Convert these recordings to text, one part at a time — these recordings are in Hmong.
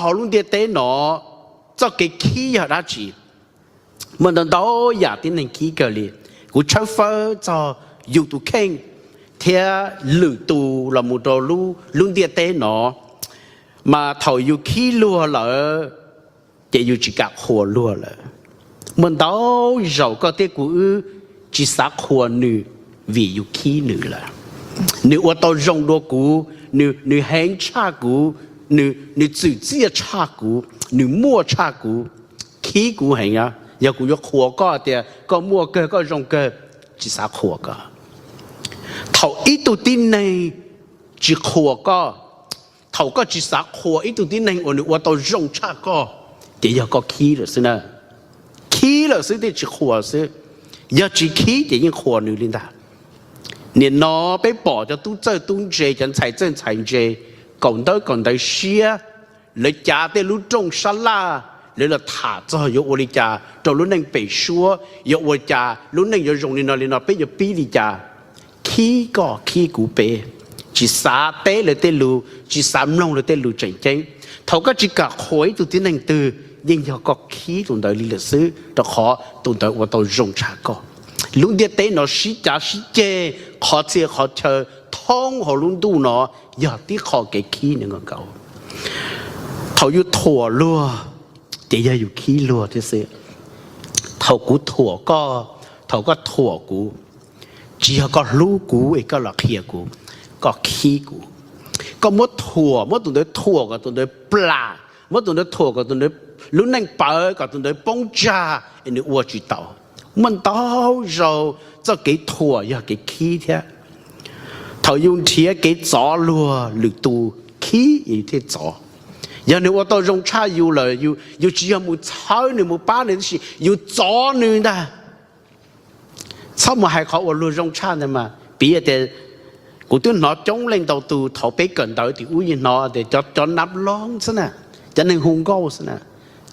hauv lub ntiaj teb no, txoj kev khib yog dab tsi? Muaj ntau ntau yam tib neeg khib kawg li. Kuv tshawb fawb txog yus tus kheej thiab lwm tus los mus rau lub ntiaj teb no, mas thaum yus khib luag lawm ces yus tsis kam qhuas luag lawm. Muaj ntau zaus koj thiab kuv wb tsis xav qhuas nws vim yus khib nws lawm. Nws ua tau zoo dua kuv, nws heev tshaj kuv, nws txwm txiaj tshaj kuv, nws muaj tshaj kuv, khib kuv heev. Yog kuv yuav qhuas koj tias koj muaj kawg, koj zoo kawg, tsis xav qhuas koj. Thaum ib tug tib neeg tsis qhuas koj, thaum koj tsis xav qhuas ib tug tib neeg uas nws ua tau zoo tshaj koj, ces yog koj khib lawm xwb na. Khib lawm xwb thiaj tsis qhuas xwb, yog tsis khib ces yeej qhuas nws li ntag. Nim no peb pom cov tub txawj tub ntse, cov ntxhais txawj ntxhais ntse, kaum ntawv kaum ntawv siab, lawv cav tej lub rooj sab laj, lawv los tham txog yuav ua li cas rau lub neej pem suab, yuav ua cas lub neej yuav zoo li no li no, peb yuav pib li cas. Khib koj khib kuv peb, tsis xav teb lawv tej lus, tsis xav mloog lawv tej lus tseem ceeb. Thaum koj tsis kam qhuas ib tug tib neeg twg, yeej yog koj khib tus ntawd li lawm xwb, rau qhov tus ntawd ua tau zoo tshaj koj. Lub ntiaj teb no sib cav sib ceg, qhov txhia qhov chaw thoob hauv lub ntuj no yog tib qho kev khib nkaus. Thaum yus thuam luag, ces yog yus khib luag thiab xwb. Thaum kuv thuam koj, thaum koj thuam kuv, tsis yog koj hlub kuv es koj los qhia kuv, koj khib kuv. Koj muab thuam, muab tus ntawd thuam kom tus ntawd plam, muab tus ntawd thuam kom tus ntawd lub neej pawv, kom tus ntawd poob tsag es nws ua tsis tau. Muaj ntau zaus txoj kev thuam yog kev khib thiab. Thaum yus nrhiav kev txov luag, lwm tus khib yus thiaj txov. Yog nws ua tau zoo tshaj yus lawm, yus tsis yog mus txhawb nws mus pab nws, tab sis yus txov nws ntag. Txhob mus hais qhov uas luag zoo tshaj ntag mas. Piv tias kuv twb hnov coob leej ntau tus thaum peb kawm ntawv tim ub yeej hnov tias cov nav loo xwb na, cov neeg hu nkauj xwb na,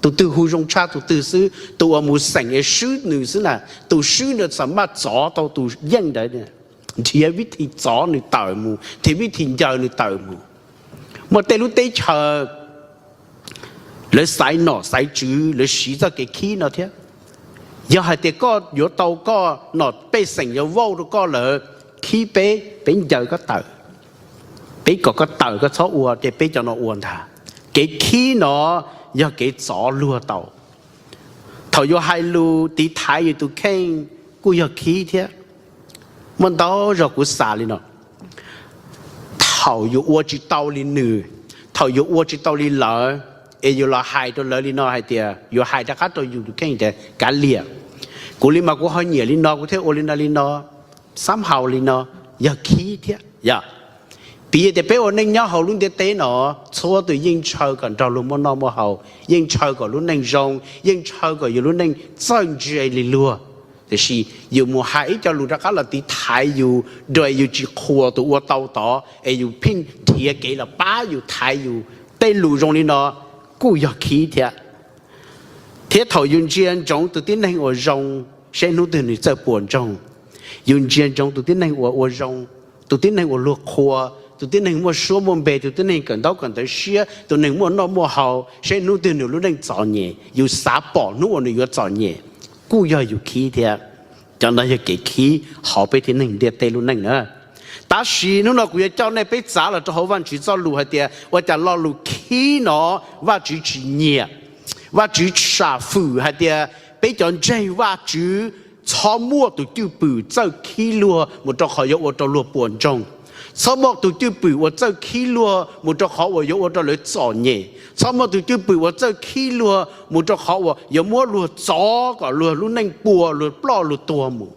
tus twg hu zoo tshaj tus twg xwb, tus uas mus xeem es swb nws xwb na, tus swb ntawd xam maj txov tau tus yeej ntawd. Nrhiav vib thi txov nws tawm mus, nrhiav vib thi ncaws nws tawm mus. Muaj tej lub teb chaws lawv xaiv nom xaiv tswv, lawv siv txoj kev khib no thiab. Yog hais tias koj yuav tau koj nom pej xeem yuav vauj rau koj lawm, khib peb, peb ncaws koj tawm, peb kom koj tawm, koj txhob ua, ces peb cov no ua ntag. Kev khib no yog kev txov luag tau. Thaum yuav hais lus tiv thaiv yus tus kheej kuj yog khib thiab. Muaj ntau zaus kuv xav li no, thaum yus ua tsis tau li nws, thaum yus ua tsis tau li lawv, es yus los hais rau lawv li no hais tias, yus hais rov qab rau yus tus kheej tias kav liam, kuv li mas kuv ho nyiam li no kuv thiaj ua li no li no, xab haus li no, yog khib thiab yog. Piv tias peb ua neej nyob hauv lub ntiaj teb no, txhua tus yeej ntshaw kom nrog luag muaj noj muaj haus, yeej ntshaw kom lub neej zoo, yeej ntshaw kom yus lub neej txawj ntse li luag. Tiam sis yus mus hais ib co lus rov qab los tiv thaiv yus, dua yus tsis qhuas tus ua tau tod es yus pheej nrhiav kev los pab yus thaiv yus, tej lus zoo li no kuj yog khib thiab. Thiab thaum yus ntsia ntsoov tus tib neeg uas zoo, seb hnub twg nws txawj puas ntsoog. Yus ntsia ntsoov tus tib neeg uas ua zoo, tus tib neeg uas luag qhuas, tus tib neeg muaj suab muaj npe, tus tib neeg kawm ntaub kawm ntawv siab, tus neeg muaj noj muaj haus, seb hnub twg nws lub neej txom nyem, yus xav pom hnub uas nws yuav txom nyem, kuj yog yus khib thiab. Cov no yog kev khib hauv peb tib neeg ntiaj teb lub neej na. Tab sis hnub no kuv yuav coj nej peb txav los rau hauv Vajtswv txoj lus hais tias ua cas lo lus khib no Vajtswv tsis nyiam. Vajtswv sam fwm hais tias peb cov ntseeg Vajtswv txhob muaj tus cwj pwm txawj khib luag mus rau qhov yuav ua rau luag puas ntsoog. Txhob muaj tus cwj pwm uas txawj khib luag mus rau qhov uas yuav ua rau lawv txom nyem. Txhob muaj tus cwj pwm uas txawj khib luag mus rau qhov uas yuav muab luag txov kom luag lub neej puas, luag ploj luag tuag mus.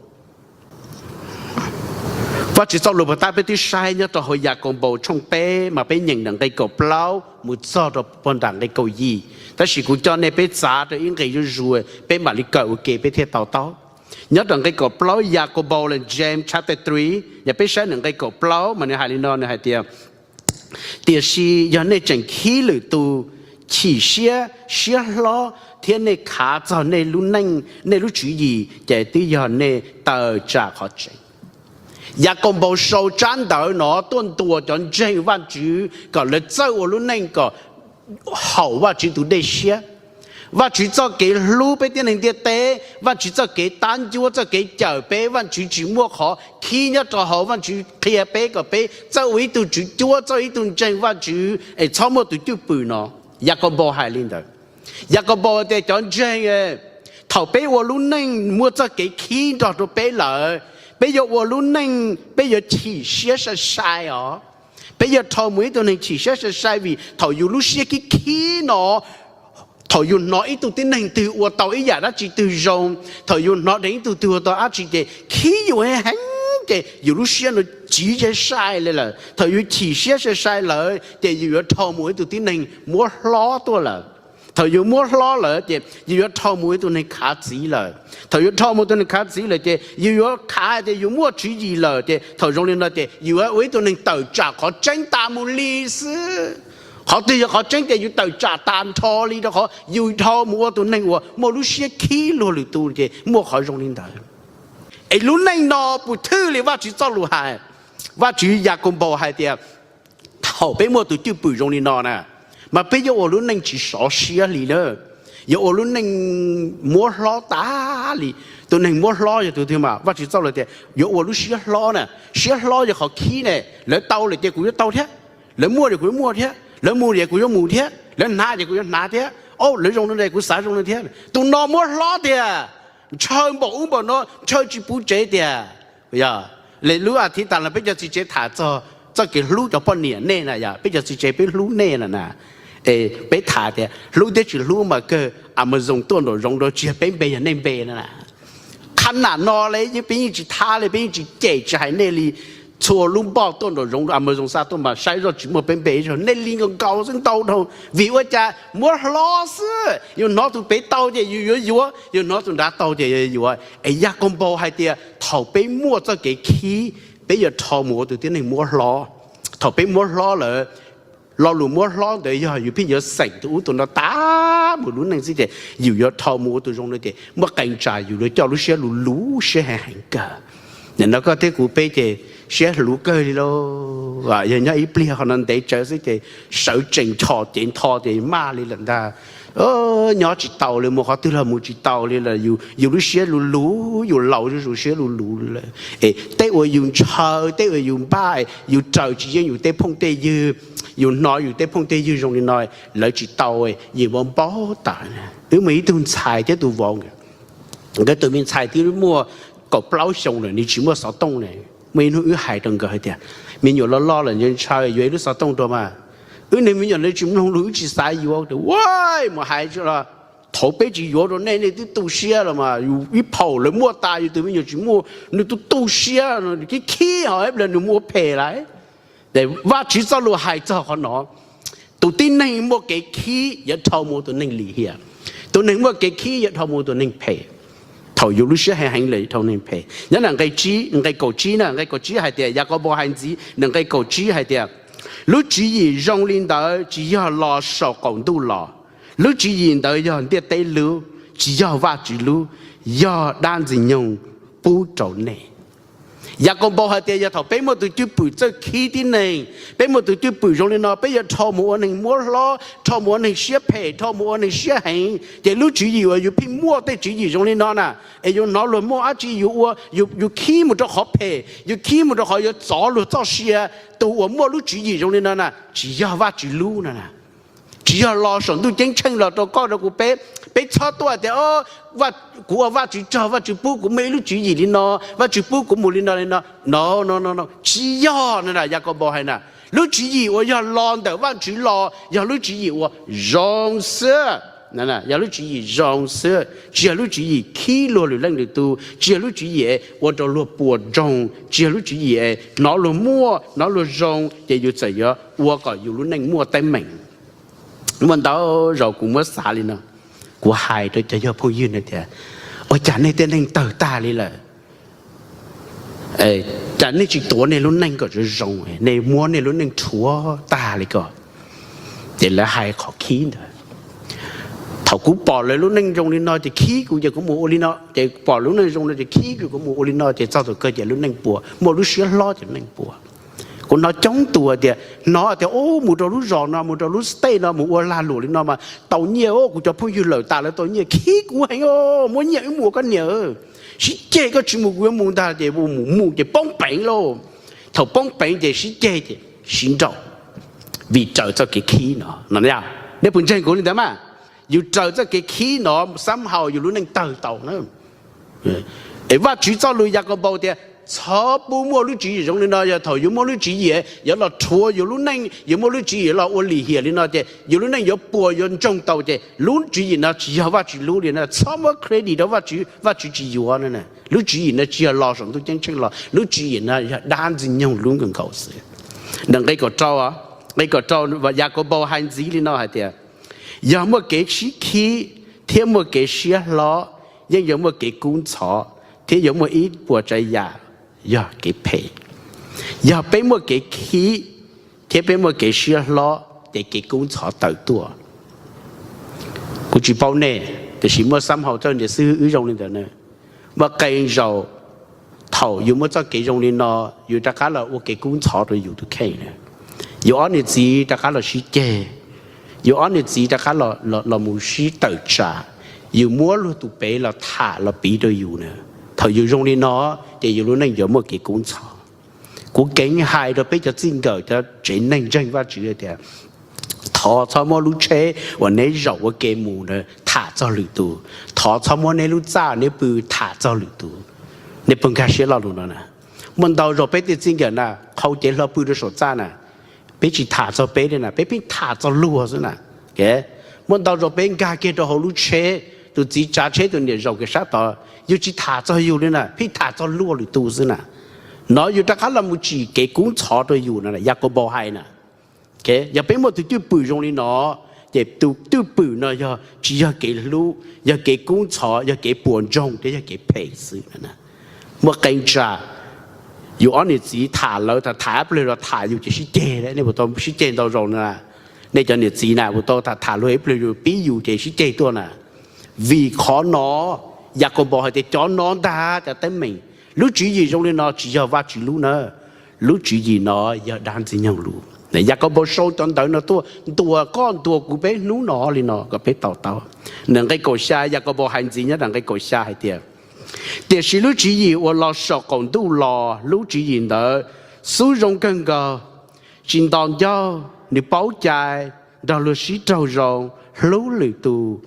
Vajtswv txoj lus puag ta peb twb saib nyob rau hauv Yakaunpaus tshooj peb mas peb nyeem nram nqe kaum plaub mus txog rau puag nram nqe kaum yim. Tab sis kuv coj nej peb txav rau ib nqe zuj zus, peb mam li kawm ua ke peb thiaj to taub. Nyob rau nqe kaum plaub, Yakaunpaus los James chapter three, yog peb saib nram nqe kaum plaub mas nws hais li no, nws hais tias, tiam sis yog nej tseem khib lwm tus, chim siab, siab hlob thiab nej khav txog nej lub neej, nej lub tswv yim, ces twb yog nej tawm tsam qhov tseeb. Yakaunpaus sau tsab ntawv no tuaj ntuas cov ntseeg Vajtswv kom lawv txawj ua lub neej kom haum Vajtswv tus dej siab. Vajtswv txoj kev hlub peb tib neeg ntiaj teb, Vajtswv txoj kev tab ncuab, txoj kev cawm peb, Vajtswv tsis muaj qhov khib nyob rau hauv, Vajtswv qhia peb kom peb txawj ua ib tug tswv cuab, txawj ib tug ntseeg Vajtswv es txhob muaj tus cwj pwm no. Yakaunpaus hais li ntawd. Yakaunpaus tias cov ntseeg, thaum peb ua lub neej muaj txoj kev khib nrog rau peb lawm, peb yuav ua lub neej peb yuav chim siab sai sai os. Peb yuav dhau mus ib tug neeg chim siab sai sai vim thaum yus lub siab khib khib no, thaum yus hnov ib tug tib neeg twg ua tau ib yam dab tsi twg zoo, thaum yus hnov dheev ib tug twg ua tau dab tsi ces khib yus heev heev ces yus lub siab no tsiv ze sai li lawm. Thaum yus chim siab sai sai lawm ces yus yuav dhau mus ib tug tib neeg muab hlob tuaj lawm. Thaum yus muab hlob lawm ces yus yuav dhau mus ib tug neeg khav txiv lawm. Thaum yus dhau mus tus neeg khav txiv lawm ces yus yuav khav tias yus muaj tswv yim lawm ces thaum zoo li no ces yus yuav ua ib tug neeg tawm tsam qhov tseeb tas mus li xwb. Qhov twg yog qhov tseeb ces yus tawm tsam tas nrho li rau qhov yus dhau mus ua tus neeg uas muaj lub siab khib luag lwm tus ces muaj qhov zoo li ntawd. Es lub neej no puas thwj li Vajtswv txoj lus hais? Vajtswv Yakaunpaus hais tias thaum peb muaj tus cwj pwm zoo li no na, mas peb yuav ua lub neej tsis sov siab li na, yuav ua lub neej muab hlob tas li. Tus neeg muab hlob yog tus twg mas Vajtswv txoj lus tias yuav ua lub siab hlob na. Siab hlob yog qhov khib ne, lawv tau lawm ces kuv yuav tau thiab, lawv muaj ces kuv yuav muaj thiab, lawv mus ces kuv yuav mus thiab, lawv hnav ces kuv yuav hnav thiab, lawv zoo no ces kuv xav zoo no thiab. Tus no muab hlob tiag, ntshaw npaum ub npaum no, ntshaw tsis puv tsev tiag. Yog li lub a thiv tas los peb cov txiv tsev tham txog txoj kev hlub cov poj niam nej na, yog peb cov txiv tsev peb hlub nej na na. Es peb tham tias hlub thiab tsis hlub mas kawg Amazon tuaj nraum zoov rau tsis yog peb npe, yog nej npe na na. Qhab nam no li peb yeej tsis thab li, peb yeej tsis cem tsis hais nej li. Txhua lub npoj tuaj nraum zoov rau Amazon xa tuaj mas saib zoj tsis muaj peb npe, nej li nkaus nkaus xwb ntau dhau. Vim ua cas? Muab hlob xwb. Yus hnov tus pem tau ces yus yuav yuav, yus hnov tus nrad tau ces yuav yuav. Es Yakaunpaus hais tias thaum peb muaj txoj kev khib, peb yuav dhau mus ua tus tib neeg muab hlob. Thaum peb muab hlob lawm, lo lus muab hlob ntawd yog yus pheej yuav xeem tus ub tus no tas mus lub neej xwb ces yus yuav dhau mus ua tus zoo no ces muaj qee tsam yus yuav coj lub siab luv luv siab heev heev kawg. Nim no koj thiab kuv peb ces siab luv kawg li lauj. Yog nyob ib pliag qhov no ntev tsawv xwb ces sawv tsees ncho cev ntho ces maj li lawm ntag. Nyob tsis tau li, mus qhov twg los mus tsis tau li lawm, yus lub siab luv luv, yus laus zuj zus siab luv luv li lawm. Es tej uas yus ntshaw, tej uas yus npaj, yus raws tsis yeej yus tej phooj tej ywg, yus hnov yus tej phooj tej ywg zoo li no, lawv tsis tau, yus npau npau taws. Wb muaj ib tug ntxhais thiab tus vauv, nkawd tus me ntxhais twb muaj kaum plaub xyoo lawm, nws tsis muaj xov tooj ne. Muaj ib hnub wb hais rau nkawd hais tias me nyuam loj loj lawm ntshaw yuav ib lub xov tooj rau mas. Wb niag me nyuam ntawd tsis mloog lus, wb tsis xav yuav. Ua mus hais los, thaum peb tsis yuav rau nej, nej twb tu siab los mas, yus ib phaum lawv muaj tas, yus tus me nyuam tsis muaj, nws tu tu siab, khib khib ho ib pliag nws mus ua phem lawm. Vajtswv txoj lus hais txog qhov no, tus tib neeg muaj kev khib yuav dhau mus ua tus neeg lim hiam, tus neeg muaj kev khib yuav dhau mus ua tus neeg phem. Thaum yus lub siab heev heev lawm dhau neeg phem. Nyob nram nqe kaum tsib na, nqe kaum tsib hais tias, Yakaunpaus hais ntxiv nram nqe kaum tsib hais tias, lub tswv yim zoo li ntawd tsis yog los saum qaum ntuj los, lub tswv yim ntawd yog ntiaj teb lub, tsis yog Vajtswv lub, yog dab Ntxwg Nyoog pub rau nej. Yakaunpaus hais tias yog thaum peb muaj tus cwj pwm txawj khib tib neeg, peb muaj tus cwj pwm zoo li no, peb yuav dhau mus ua neeg muab hlob, dhau mus ua neeg siab phem, dhau mus ua neeg siab heev, ces lub tswv yim uas yus pheej muaj tej tswv yim zoo li no na, es yus hnov luag muaj dab tsi yus ua, yus khib mus rau qhov phem, yus khib mus rau qhov yuav txov luag txoj sia, tus uas muaj lub tswv yim zoo li no na tsis yog Vajtswv lub no na. Tsis yog los saum ntuj ceeb tsheej los rau koj rau kuv peb, peb txhob tuaj tias kuv ua Vajtswv tsaug, Vajtswv pub kuv muaj ib lub tswv yim li no, Vajtswv pub kuv mus li no li no. No, no, no, no, tsis yog no na. Yakaunpaus hais na, lub tswv yim uas yog los ntawm Vajtswv los yog lub tswv yim uas zoo xwb. Yog lub tswv yim zoo xwb, tsis yog lub tswv yim khib luag lwm leej lwm tus, tsis yog lub tswv yim ua rau luag puas ntsoog, tsis yog lub tswv yim hnov luag muaj hnov luag zoo ces yus txawm yuav ua kom yus lub neej muaj teeb meem. Muaj ntau zaus kuv muab xav li no, kuv hais rau cov yog phooj ywg no tias, ua cas nej tej neeg tawg tag li lawm? Cas nej tsis tuav nej lub neej kom zoo zoo, nej muab nej lub neej rhuav tag li ko? Ces lawv hais qhov khib ntawd. Thaum kuv pom lawv lub neej zoo li no ces khib kuv, ces kuv mus ua li no, ces pom lub neej zoo no ces khib kuv, kuv mus ua li no, ces txog thaum kawg ces lub neej puas, muaj lub siab hlob ces neej puas. Kuv hnov coob tus tias, hnov tias, ub, mus rau lub zos no, mus rau lub state no, mus ua lag luam li no mas tau nyiaj, kuv cov phooj ywg lawm tas lawv tau nyiaj, khib kuv heev os, muab nyiaj wb mus ua koj niam. Sib ceg, koj tsis mus kuv yuav mus ntag. Ces mus mus ces poob peev lauj. Thaum poob peev ces sib ceg ces sib nrauj, vim raws txoj kev khib no. Nej puas ntseeg kuv li ntawd mas? Yus raws txoj kev khib no, somehow yus lub neej tawg tau na. Es Vajtswv txoj lus Yakaunpaus tias, txhob pub muaj lub tswv yim zoo li no. Yog thaum yus muaj lub tswv yim yuav los rhuav yus lub neej, yus muaj lub tswv yim los ua lim hiam li no ces yus lub neej yuav puas yuav ntsoog tau. Ces lub tswv yim no tsis yog Vajtswv lub li na, txhob muab credit rau Vajtswv, Vajtswv tsis yuav na. Lub tswv yim no tsis yog los saum ntuj ceeb tsheej los, lub tswv yim no yog dab ntxwg nyoog lub nkaus nkaus xwb. Nqe kaum rau, nqe kaum rau Yakaunpaus hais ntxiv li no hais tias, yog muaj kev sib khib thiab muaj kev siab hlob, yeej yuav muaj kev kub ntxhov, thiab yuav muaj ib puas tsav yam yog kev phem. Yog peb muaj kev khib thiab peb muaj kev siab hlob ces kev kub ntxhov tawm tuaj. Kuv tsis paub nej, tiam sis muaj xab hau txawj niam xib hwb wb zoo li ntawd na. Muaj qee zaus thaum yus muaj txoj kev zoo li no, yus rov qab los ua kev kub ntxhov rau yus tus kheej na. Yus ob niam txiv rov qab los sib ceg, yus ob niam txiv rov qab los mus sib tawm tsam, yus muab luag tus pem los tham los piv rau yus na. Thaum yus zoo li no ces yus lub neej yuav muaj kev kub ntxhov. Kuv keev hais rau peb cov txij nkawm cov tsev neeg ntseeg Vajtswv tias, thov txhob muab lub tsheb uas neb zaum ua ke mus na tham txog lwm tus. Thov txhob muab neb lub txaj neb pw tham txog lwm tus. Nej puas nkag siab lo lus no na? Muaj ntau zaus peb tej txij nkawm na, qhau cev hlo pw rau saum txaj na, peb tsis tham txog peb li na, peb pheej tham txog luag xwb na. Muaj ntau zaus peb nkag kiag rau hauv lub tsheb, tus txiv tsav tsheb tus niam zaum kiag sab tod, yus tsis tham txog yus li na, pheej tham txog luag lwm tus xwb na. No yus rov qab los mus tsim kev kub ntxhov rau yus na, Yakaunpaus hais na. Yog peb muaj tus cwj pwm zoo li no, ces tus cwj pwm no yog tsis yog kev hlub, yog kev kub ntxhov, yog kev puas ntsoog thiab yog kev phem xwb. Muaj qee tsam yus ob niam txiv tham lawv tham tham ib pliag los tham yus ces sib ceg. Nej puas tau sib ceg ntau zaus na? Nej cov niam txiv na puas tau tham tham luag ib pliag yus pib yus ces sib ceg tuaj na? Vim qhov no, Yakaunpaus hais tias cov no ntag cov teeb meem, lub tswv yim zoo li no tsis yog Vajtswv lub na. Lub tswv yim no yog dab ntxwg nyoog lub. Yakaunpaus sau cov ntawv no tuaj ntuas koj ntuas kuv peb hnub no li no kom peb to taub. Nram nqe kaum xya, Yakaunpaus hais ntxiv nyob nram nqe kaum xya hais tias, tiam sis lub tswv yim uas los saum qaum ntuj los, lub tswv yim ntawd xub zoo kawg nkaus, tsis nto ncauj, nws paub cai, nrog luag sib raug zoo, hlub lwm tus,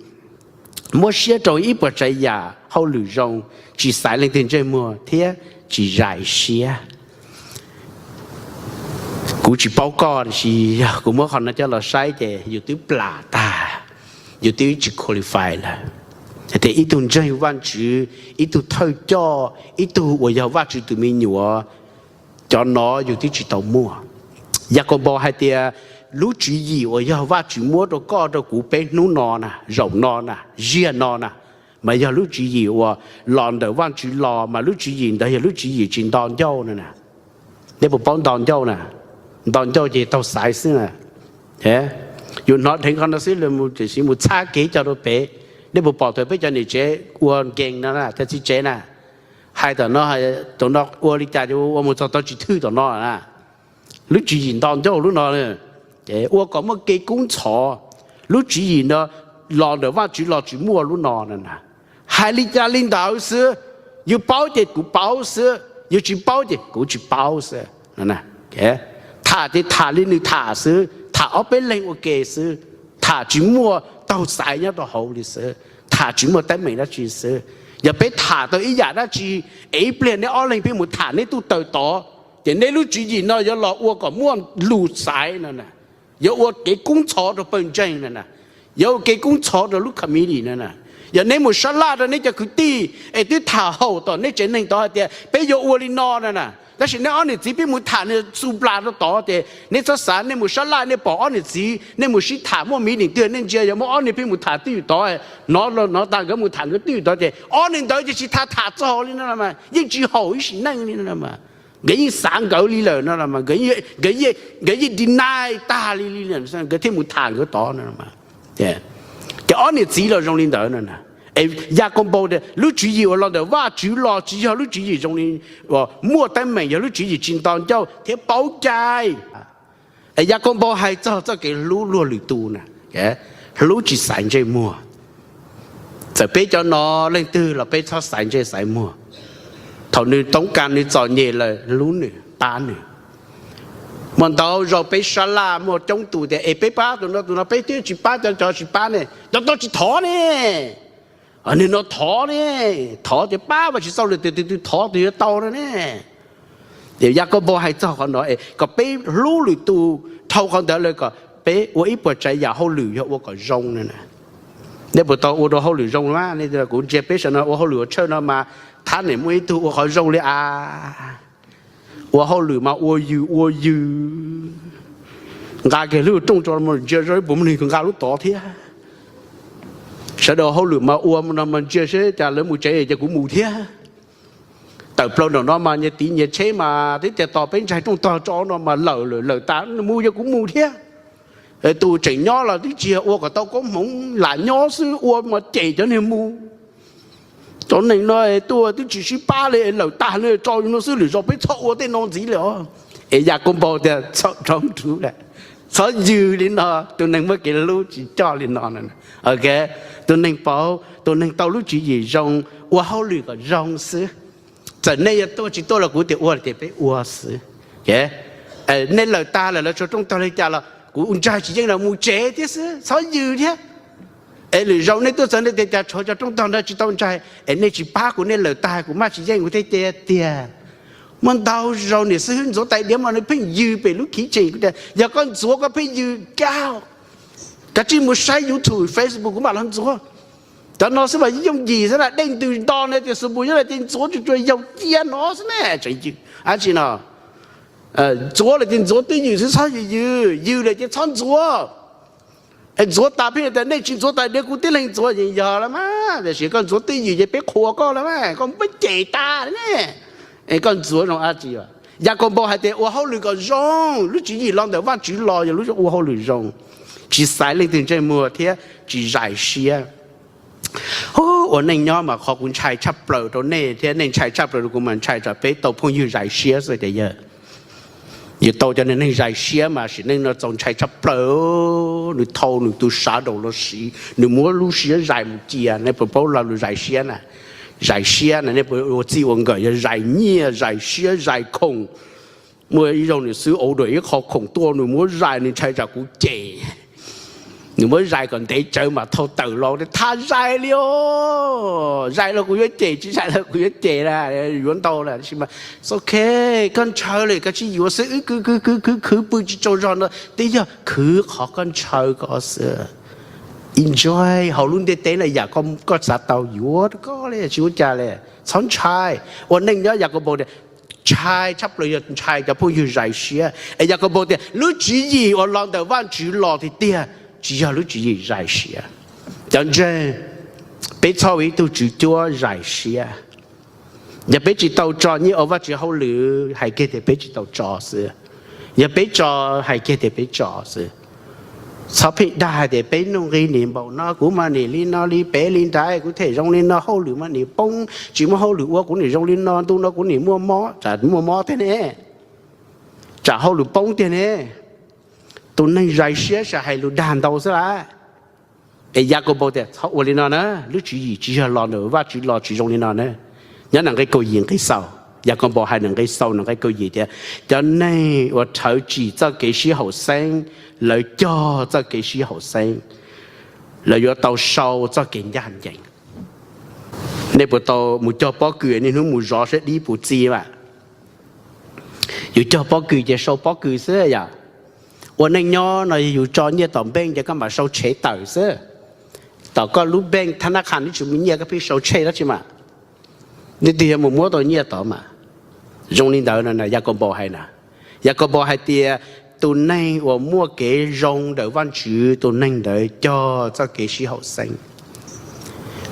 muab siab rau ib puas tsav yam hauj lwm zoo, tsis xaiv leej twg ntsej muag thiab tsis zais siab. Kuv tsis paub koj, tiam sis yog kuv muab qhov no coj los saib ces yus twb plam tag, yus twb tsis qualify lawm. Hais tias ib tug ntseeg Vajtswv, ib tug thawj coj, ib tug uas yog Vajtswv tus me nyuam, cov no yus twb tsis tau muaj. Yakaunpaus hais tias lub tswv yim uas yog Vajtswv muab rau koj rau kuv peb hnub no na, zaum no na, ziag no na, mas yog lub tswv yim uas los ntawm Vajtswv los, mas lub tswv yim ntawd yog lub tswv yim tsis nto ncauj no na. Nej puas paub nto ncauj na? Nto ncauj ces taug xaiv xwb na. Yus hnov dheev qhov no xwb, tiam sis mus txhab kev coj rau pem. Nej puas pom thaum peb cov niam tsev ua nkees no, cov txiv tsev na, hais tom no, tom no ua li cas ces ua mus txog tau tsis thwj tom no na. Lub tswv yim nto ncauj lub no, ua kom muaj kev kub ntxhov. Lub tswv yim no los ntawm Vajtswv los tsis muaj lub no na. Hais li cas li ntawd xwb, yus paub ces kuv paub xwb, yus tsis paub ces kuv tsis paub xwb. Tham ces tham li nws tham xwb, tham ob peb leeg ua ke xwb, tham tsis muaj taug xaiv nyob rau hauv li xwb, tham tsis muaj teeb meem dab tsi xwb. Yog peb tham tau ib yam dab tsi, es ib pliag neb ob leeg pheej mus tham neb tuj taws tod, ces neb lub tswv yim no yuav los ua kom muaj lus xaiv no na, yuav ua kev kub ntxhov rau pawg ntseeg no na, yuav ua kev kub ntxhov rau lub committee no na. Yog neb mus sab laj rau neb cov kwv tij es twb tham haum tom neb tsev neeg tod hais tias peb yuav ua li no no na, tab sis neb ob niam txiv pheej mus tham nws xu plas rau tod, ces neb txhob xav, nej mus sab laj nej pom ob niam txiv nej mus sib tham muaj meeting twg nej ntsia yog muaj ob niag pheej mus tham twj ywm tod, hnov hnov tas nkawd mus tham nkawd twj ywm tod ces ob niag ntawd ces tsis tas tham txog li no, yeej tsis haum ib sim neej li no. Nkawd yeej xav nkawd li lawm no, nkawd yeej deny tag li li, nkawd thiaj mus tham nkawd tod no. Ces ob niam txiv los zoo li ntawd no na. Yakaunpaus tias lub tswv yim uas los ntawm Vajtswv los tsis yog lub tswv yim zoo li muaj teeb meem, yog lub tswv yim tsis nto ncauj thiab paub cai. Yakaunpaus hais txog txoj kev hlub luag lwm tus na, hlub tsis xaiv ntsej muag. Txawm peb cov no leej twg los peb txhob xaiv ntsej xaiv muag. Thaum nws toob kas nws txom nyem lawm hlub nws pab nws. Muaj ntau zaus peb sab laj muaj coob tus tias es peb pab tus no tus no, peb twb tsis pab cov cov tsis pab ne, cov tau tsis thov ne. Nim no thov ne, thov tias pab mas tsis txaus li, tus twg thov tus yuav tau no ne. Yakaunpaus hais txog qhov no es kom peb hlub lwm tus dhau qhov ntawd lawm kom peb ua ib puas tsav yam hauj lwm yog ua kom zoo no. Nej puas tau ua rau hauj lwm zoo mas? Kuv ntsia peb sawv no ua hauj lwm ua tshawj no mas thab niam muaj ib tug ua qhov zoo li a, ua hauj lwm mas ua yws ua yws, nqa kiag lub rooj tso ntsia zoo ib puas muaj neeg nqa lub tod thiab. Sawv daws hauj lwm mas ua no mas ntsia seb cas lawv mus tsev ces kuv mus thiab. Tawm plaws nram no mas nyias tiv nyias tsheb mas twb tias tos peb ntsaig rooj tog tso no mas lawm lawm lawm tas, mus yog kuv mus thiab. Tus tseem nyob los twb tsis yog ua kom tau koob hmoov, lam nyob xwb ua mas cem cov niag mus. Cov neeg no tuaj twb tsis sib pab li, lawm tag li, tso yus no xwb, lwm zaus peb txhob ua tej no ntxiv li os. Es Yakaunpaus tias txhob rov rub lawm, txhob yws li no. Tus neeg muaj kev hlub tsis coj li no. Tus neeg paub, tus neeg tau lub tswv yim zoo, ua hauj lwm kom zoo xwb. Txawm nej yuav tuaj tsis tuaj los kuv tias ua tias peb ua xwb. Nej lawm tag lawm, lawv tso rooj tog li cas los kuv ntsaig tsis yeej los mus tsev thiab xwb, txhob yws thiab. Es lwm zaus nej tuaj txog nej tias cas tshuav cov rooj tog ntawd tsis tau ntsaig, es nej tsis pab kuv, nej lawm tag kuv maj tsis yeej kuv thiaj cia tiag. Muaj ntau zaus niam xib hwb ntxuav tais diav mas nws pheej yws pem lub khiv tseem, kuv tias yog koj ntxuav koj pheej yws kaj, kav tsij mus saib YouTube, Facebook kuv mam los ntxuav. Cov no xwb mas yooj yim xwb na, dej ntws nto no tias xus pus nyob lawm ces ntxuav tsuas tsuas yaus cia no xwb ne, tseem yws dab tsi no. Ntxuav lawm ces ntxuav twj ywm xwb, txhob yws yws, yws lawm ces txhob ntxuav. Ntxuav tas pheej tias nej tsis ntxuav tais diav kuv tib leeg ntxuav, yeej yog los mas, tiam sis koj ntxuav twj ywm ces peb qhuas koj los mas, koj muab cem tas ne. Koj ntxuav zoo dab tsi? Yakaunpaus hais tias ua hauj lwm kom zoo, lub tswv yim los ntawm Vajtswv los yog lub ua hauj lwm zoo, tsis xaiv leej twg ntsej muag thiab tsis zais siab. Ua neej nyob mas qhov kuv ntshai tshaj plaws rau nej thiab nej ntshai tshaj plaws rau kuv mas ntshai tsam peb tau phooj ywg zais siab xwb tias yawg. Yus tau cov neeg zais siab mas sim neej no txaus ntshai tshaj plaws. Nws thau nws tus sav daus los siv, nws muab lub siab zais mus cia. Nej puas paub lo lus zais siab na? Zais siab na nej puas ua txij ua nkawm, yog zais nyiaj, zais siab, zais khoom. Muaj ib zaug nws xwb ua dua ib qho khoom tuaj nws muab zais, nws ntshai tsam kuv cem. Nws muab zais kom ntev tsawv mas thau tawm los tias thaj zais li os, zais los kuv yuav cem, tsis zais los kuv yuav cem na, yuav ntau lawm tab sis mas ok, koj ntshaw lawm koj tsis yuav xwb, wb khwv khwv khwv khwv khwv pw tsis tsaug zog no twb yog khwv qhov koj ntshaw ko xwb. Enjoy hauv lub ntiaj teb no yam koj xav tau yuav rau koj li, tsis ua cas li. Txhob ntshai. Ua neej nyob Yakaunpaus tias ntshai tshaj plaws yog ntshai cov phooj ywg zais siab. Es Yakaunpaus tias lub tswv yim uas los ntawm Vajtswv los tiag tiag, tsis yog lub tswv yim zais siab. Cov ntseeg, peb txhob ua ib tug tswv cuab zais siab. Yog peb tsis tau tso nyiaj ua Vajtswv hauj lwm, hais kiag tias peb tsis tau tso xwb. Yog peb tso, hais kiag tias peb tso xwb. Txhob pheej dag hais tias peb nuj nqis nim npaum no, kuv mas nim li no li pem li nrad, kuv them zoo li no, hauj lwm mas nim poob, tsis muaj hauj lwm ua kuv nim zoo li no, ntu no kuv nim muaj mob, tsam muaj mob tiag ne, tsam hauj lwm poob tiag ne. Tus neeg zais siab sam hais lus dag ntau xwb lawm. Es Yakaunpaus tias txhob ua li no na, lub tswv yim tsis yog los ntawm Vajtswv los tsis zoo li no na. Nyob nram nqe kaum yim nqe xaus, Yakaunpaus hais nram nqe xaus nram nqe kaum yim tias cov neeg uas rhawv tsim txoj kev sib haum xeeb, lawv cog txoj kev sib haum xeeb, lawv yuav tau sau txoj kev ncaj ncees. Nej puas tau mus cog pob kws niaj hnub mus zov seb dib puas txi mas? Yus cog pob kws ces sau pob kws xwb yom. Ua neej nyob no yus tso nyiaj tom npeej ces koj mam sau tshev tawm xwb. Tom koj lub npeej thab nab qha neb tsis muaj nyiaj koj pheej sau tshev dab tsi mas? Leej twg yuav mus muab tau nyiaj tod mas? Zoo li ntawd no Yakaunpaus hais na. Yakaunpaus hais tias tus neeg uas muaj kev zoo ntawm Vajtswv, tus neeg ntawd cog txoj kev sib haum xeeb.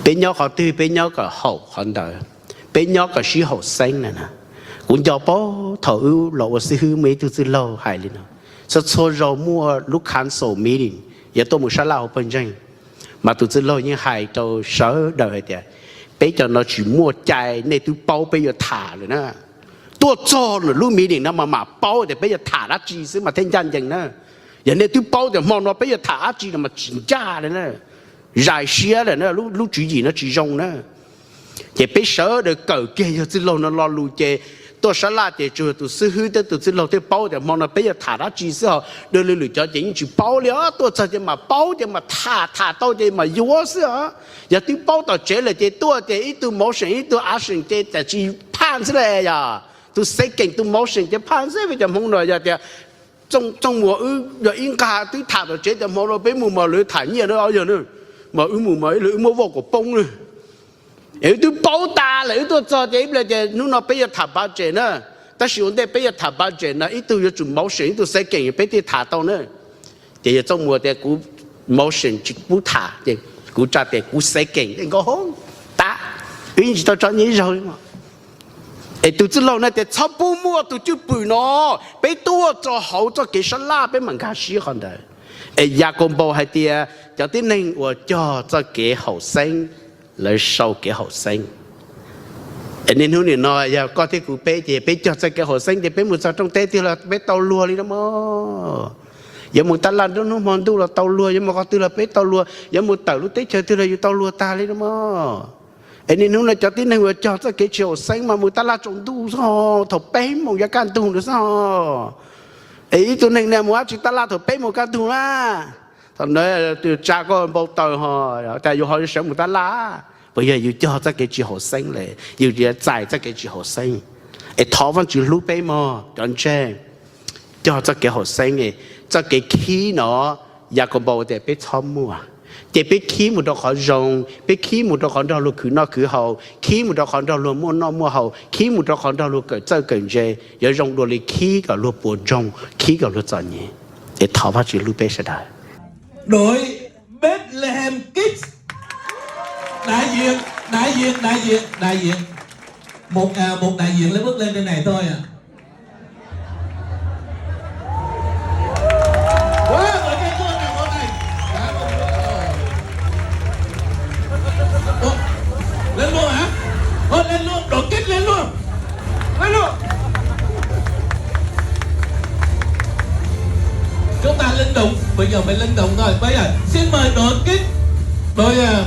Peb nyob qhov twg peb nyob kom haum qhov ntawd, peb nyob kom sib haum xeeb na. Kuv nco paub thaum wb los ua xib hwb muaj ib tug txwj laug hais li no, txhua txhua zaus muaj lub council meeting, yuav tuaj mus sab laj hauv pawg ntseeg, Mas tus txwj laug yeej hais rau sawv daws hais tias, peb cov no tsis muaj cai, nej twb paub peb yuav tham lawm na. Tuaj txog lub meeting no mas mam paub tias peb yuav tham dab tsi xwb mas thiaj ncaj ncees na. Yog nej twb paub tias hmo no peb yuav tham dab tsi no mas tsis ncaj li na, zais siab lawm na, lub tswv yim no tsis zoo na. Ces peb sawv daws kawm kiag yawg txwj laug no lo lus ces tuaj sab laj ces tsuas yog tus xib hwb thiab tus txwj laug thiaj paub tias hmo no peb yuav tham dab tsi xwb ho. Dua li lwm cov ces yeej tsis paub li os, tuaj txog ces mam paub ces mam tham, tham tau ces mam yuav xwb os. Yog twb paub tom tsev lawm ces tuaj ces ib tug motion ib tug action ces tam sis phaj xwb la yog. Tus second tus motion ces phaj xwb. Cov Hmoob no yog tias Txooj Muas wb yog ib nqag twb tham tom tsev tias hmo no peb mus mas lawv tham nyiaj na, yog na, mas wb mus mas ib leeg wb muab voj kom poob na. Es wb twb paub tas lawm, wb tuaj txog ces ib pliag tias hnub no peb yuav tham budget na, tab sis ua ntej peb yuav tham budget no ib tug yuav tsum motion ib tug second peb thiaj tham tau na. Ces yawg Txooj Muas tias kuv motion tsis pub tham ces kuv tsa tias kuv second nkauj hoob tas, wb yeej tsis tau tso nyiaj ib zaug li. Es tus txwj laug no tias txhob pub muaj tus cwj pwm no, peb tuaj rau hauv txoj kev sab laj peb mam nkag siab qhov ntawd. Es Yakaunpaus hais tias cov tib neeg uas cog txoj kev haum xeeb, lawv sau kev haum xeeb. Es niaj hnub nim no yog koj thiab kuv peb ces peb cog txoj kev haum xeeb ces peb mus txog rooj teb twg los peb tau luag li no mog. Yuav mus tab laj nruab hnub hmo ntuj los tau luag, yuav mus qhov twg los peb tau luag, yuav mus tawm lub teb chaws twg los yus tau luag tag li no mog. Es niaj hnub no cov tib neeg uas cog txoj kev tsis haum xeeb mas mus tab laj tsaus ntuj xwb, thaum peb moos yav kaj ntug no xwb. Es ib tug neeg na mus dab tsi tab laj thaum peb moos kaj ntug na? Thaum ntawd tsa koj npau taws ho, cas yus ho sawv mus tab laj? Puas yog yus cog txoj kev tsis haum xeeb lawm, yus txais txoj kev tsis haum xeeb. Es thov Vajtswv hlub peb mog cov ntseeg. Cog txoj kev haum xeeb, txoj kev khib no Yakaunpaus tias peb txhob muaj. Ces peb khib mus rau qhov zoo, peb khib mus rau qhov nrog luag khwv noj khwv haus, khib mus rau qhov nrog luag muaj noj muaj haus, khib mus rau qhov nrog luag kawm txawj kawm ntse, yuav zoo dua li khib kom luag puas ntsoog, khib kom luag txom nyem. Es thov Vajtswv hlub peb sawv daws. Đội Bethlehem Kids. Đại diện, đại diện, đại diện, đại diện. Một, à, một đại diện lấy bước lên trên này thôi ạ. Quá, rồi cái tôi là có này. Đã một bước rồi. Ủa, lên luôn hả? Thôi lên luôn, đội Kids lên luôn. Lên luôn. Chúng ta linh động, bây giờ phải linh động thôi. Bây giờ xin mời đội Kids, đội, à,